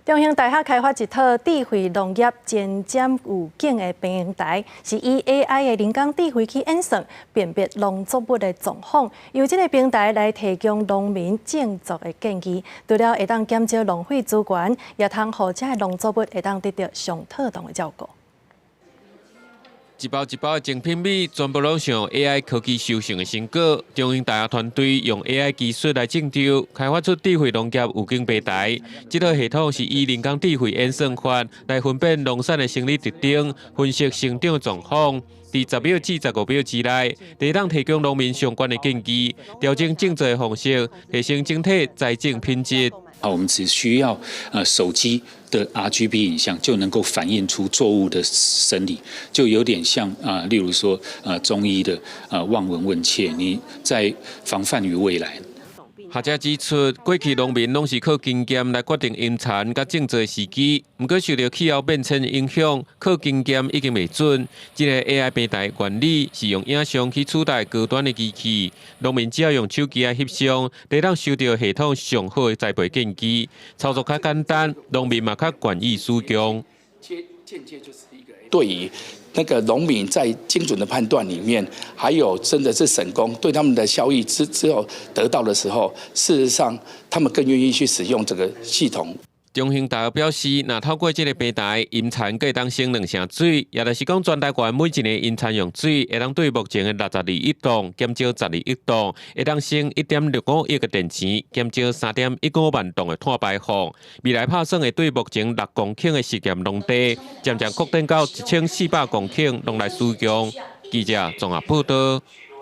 中興大學開發一套智慧農業前瞻預警的平台，是以 AI 的人工智慧去演算，辨別農作物的狀況，由這个平台來提供農民種作的建議，除了會當減少浪費資源，也通予遮的農作物會當得著上妥當的照顧。一包一包的精品米，全部攏是用 AI 科技修成的成果。中興大學團隊用 AI 技術來種稻，開發出智慧農業預警平台。這套系統是以人工智慧演算法來分辨農產的生理特徵，分析成長狀況。佇10秒至15秒之內，就會當提供農民相關的建議，調整種植的方式，提升整體栽種品質。啊，我們只需要手機的 RGB 影像就能夠反映出作物的生理，就有點像啊，例如說中醫的望聞問切，你在防範於未來。學者指出，過去農民攏是靠經驗來決定欽田佮種植的時機，毋過受著氣候變遷影響，靠經驗已經袂準。這个 AI 平台原理是用影像去取代高端的機器，農民只要用手機來翕相，就當收著系統上好的栽培建議，操作較簡單，農民嘛較願意使用。對於那個農民在精準的判斷裡面，還有真的是省工，對他們的效益之後得到的時候，事實上他們更願意去使用這個系統。中興大學表示，若透過這个平台，茵蠶閣會當省兩成水，也就是講，全台灣每一年茵蠶用水，會當對目前的62億噸減少12億噸，會當省1.65億个電錢，減少3.15萬噸的碳排放。未來拍算會對目前6公頃的實驗農地，漸漸擴展到1400公頃攏來使用。記者綜合報導。